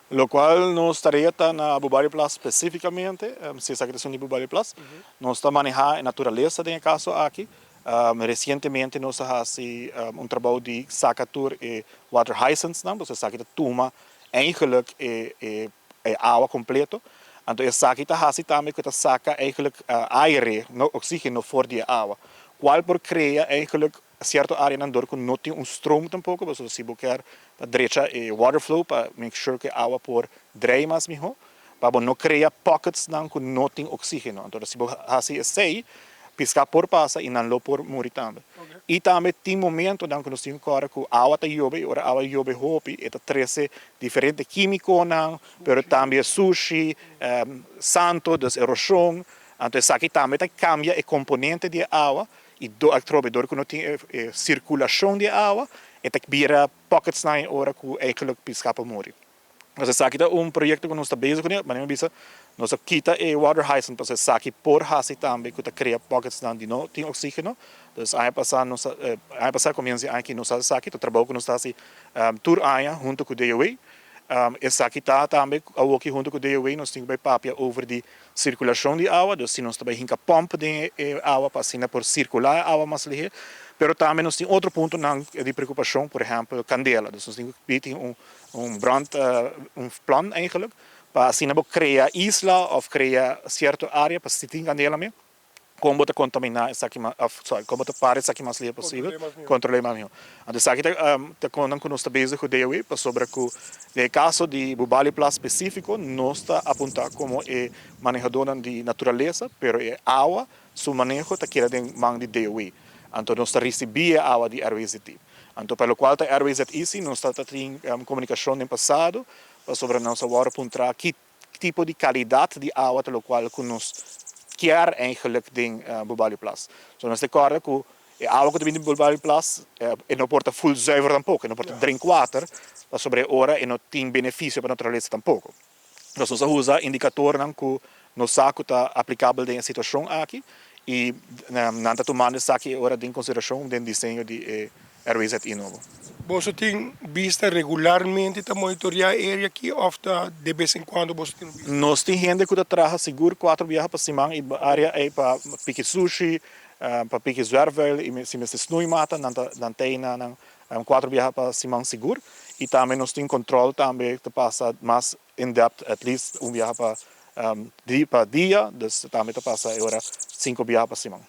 Locual nos tarea ta na Bubali Plas specificamente, si esaki ta di Bubali Plas, nos ta maneha e naturalesa den e caso aki. Recientemente nos a haci un trabou di saca tur e water hyacinths nan, dus esaki ta tuma eigenlijk e awa completo. Anto esaki ta haci tambe cu ta saca eigenlijk aire, no oxigeno, for di awa. Cual por crea eigenlijk cierto area nan door cu no tin un stroom tampoco, pasobra si bo kier pa drecha e water flow pa make sure cu awa por draai mas miho, pa bo no crea pockets nan cu no tin oxigeno. Anto si bo haci esey, pisca por pasa y nan lo por muri tambe. Y tambe tin momento nan cu nos tin ora cu awa ta yobe, ora awa yobe hopi, e ta trece diferente quimico nan, pero tambe sushi, santo, dus erosion. Anto esaki tambe ta cambia e componente di awa y do atrobe door cu no tin e circulacion di awa, e ta bira pockets nan ora cu eigenlijk pisca por muri. Dus esaki ta un proyecto cu nos ta bezig cu ne, maar bisa, nos a kita e water hyacinth, pasobra esaki por haci tambe cu ta crea pockets nan di no tin oxigeno. Dus aña pasa nos aña pasa comienzo aki nos a esaki, e trabou cu nos ta haci tur aña hunto cu DOW. Esaki ta tambe awoki hunto cu DOW nos tin cu papia over di circulacion di awa, dus si nos tambe hinca pomp di awa pa asina por circula awa mas lihe. Pero tambe nos tin otro punto nan di preocupacion, por ehempel, candela. Dus nos tin un brand, un plan eigenlijk, pa asina bo crea isla of crea cierto area pa si tin candela mes, con bo ta contamina esaki, of, sorry, con bo ta para esaki mas lihe posibel, controla mas miho. Anto esaki ta con cu nos ta bezig cu DOW, pasobra cu den caso di Bubali Plas specifico, nos ta apunta como e manehador di naturalesa, pero e awa, su maneho ta keda den man di DOW. Anto nos ta ricibi awa di RWZI. Anto pa locual ta RWZI, nos ta tin comunicacion den pasado, pasobra nos awor puntra ki tipo di calidad di awa ta locual cu nos kier eigenlijk den Bubali Plas. So nos ta corda cu e awa cu ta bin di Bubali Plas e no por ta full zuiver tampoco, e no por ta drinkwater, pasobra ora e no tin beneficio pa naturalesa tampoco. Nos ta usa indicador nan cu nos sa cu ta aplicabel den e situacion aki y nan ta tumando esaki ora den consideracion den diseño di RWZI nobo. Bo tin bista regularmente ta monitorea e area aki of ta de bes en cuando bo tin bista? Nos tin hende cu ta traha sigur cuatro biaha pa siman e area ey pa piki sushi, pa piki zwerfvuil y si mester snoei mata, nan tin nan cuatro biaha pa siman sigur. Y tambe nos tin control tambe ta pasa mas in depth at least un biaha pa dia, dus tambe ta pasa ora cinco biaha pa siman.